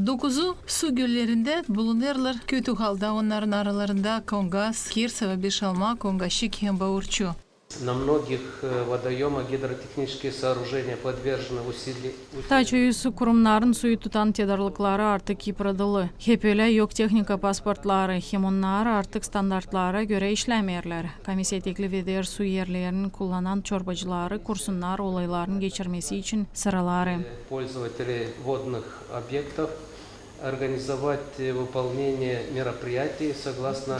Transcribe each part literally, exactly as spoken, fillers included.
Dokuzu su göllerindä bulunêrlar kötü halda, onnarın aralarında Kongas, Kirsova, Beşalma, Kongaşik hem Baurçu. На многих водоёмах гидротехнические сооружения подвержены усили- Taa çoyu su kurumnarın suyu tutan tedarlıkları artık yıpradılı. Hep ölä yok tehnika pasportları, hem onnar artık standartlara görä işlämeerlär. Komissiya teklif eder su erlerini kullanan çorbacıları kursunnar olayların geçirmesi için sıraları. Пользователи водных объектов организовать выполнение мероприятий согласно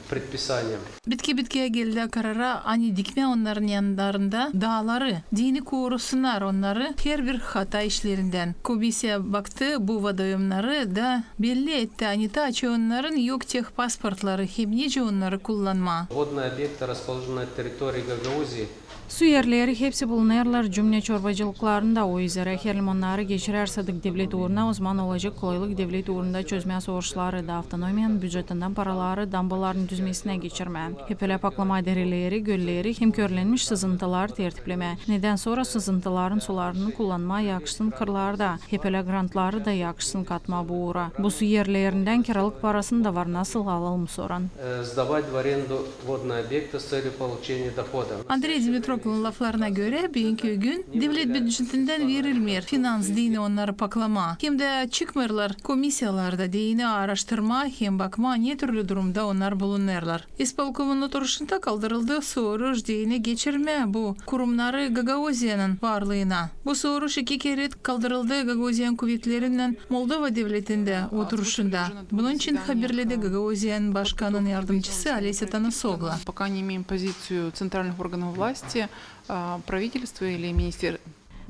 предписаниям. Bitki bitkiyä geldilär karara, ani dikmää onnarın yanlarında daaları, deyni korusunnar onnarı herbir hata işlerindän. Komissiya baktı bu vodoyomnarı da belli etti, ani taa çoyu onnarın yok tehpasportları hem nicä onnarı kullanmaa. Водные объекты расположены на территории Гагаузии. Su erleri hepsi bulunêrlar cümnä çorbacılıklarında, o üzerä herliim onnarı geçirärsä dik devlet uuruna, ozaman olacek kolaylık devlet uurunda çözmää soruşları da avtonomiyanın bücetindän paraları dambaların düzmesinä geçirmää. Hep ölä paklamaa dereleri, gölleri hem körlenmiş sızıntıları tertiplemää. Nedän sora sızıntıların sularını kullanmaa yakışsın kırlarda, hep ölä grantları da yakışsın katmaa bu uura. Bu su erlerindän kiralık parasını da var nasıl alalım soran. Сдавать в аренду водные объекты с целью получения дохода. Andrey Dimitrovun laflarına görä, büünkü gün devlet bücetindän verilmeer finans deyni onnarı paklamaa. Hem dä çıkmêêrlar komissiyalarda deyni aaraştırmaa hem bakmaa, ne türlü durumda onnar bulunêrlar. İspolkomun oturuşunda kaldırıldı soruş deyni geçirmää bu kurumnarı Gagauziyanın varlıına. Bu soruş iki kerä kaldırıldı Gagauziyanın kuvetlerinnän Moldova devletindä oturuşunda. Bunun için haberledi Gagauziyanın başkanın yardımcısı Olesâ Tanasoglu. Пока не имеем позицию центральных органов власти, правительства или министерств.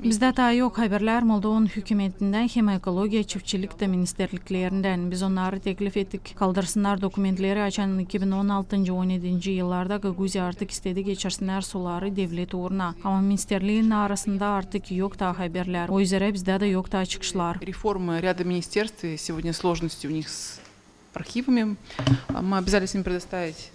Bizdä taa yok haberlär Moldovanın hükümetindän hem ekologiya, çiftçilik dä ministerliklerindän. Biz onnarı teklif ettik, kaldırsınnar dokumentleri, açan iki bin on altıncı, on edinci yıllarda Gagauziya artık istedi geçirsinnär suları devlet uuruna. Ama ministerliin arasında artık yok taa haberlär. O üzerä bizdä dä yok taa çıkışlar. Реформы ряда министерств, и сегодня сложности у них с архивами. Мы обязались им предоставить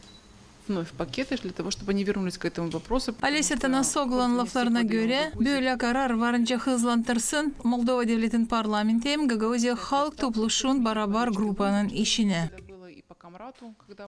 вновь пакеты для того, чтобы они вернулись к этому вопросу. Olesâ Tanasoglunun laflarına görä, bölä karar varınca hızlandırsın Moldova devletin parlamenti hem Gagauziya Halk Topluşun barabar grupanın işini.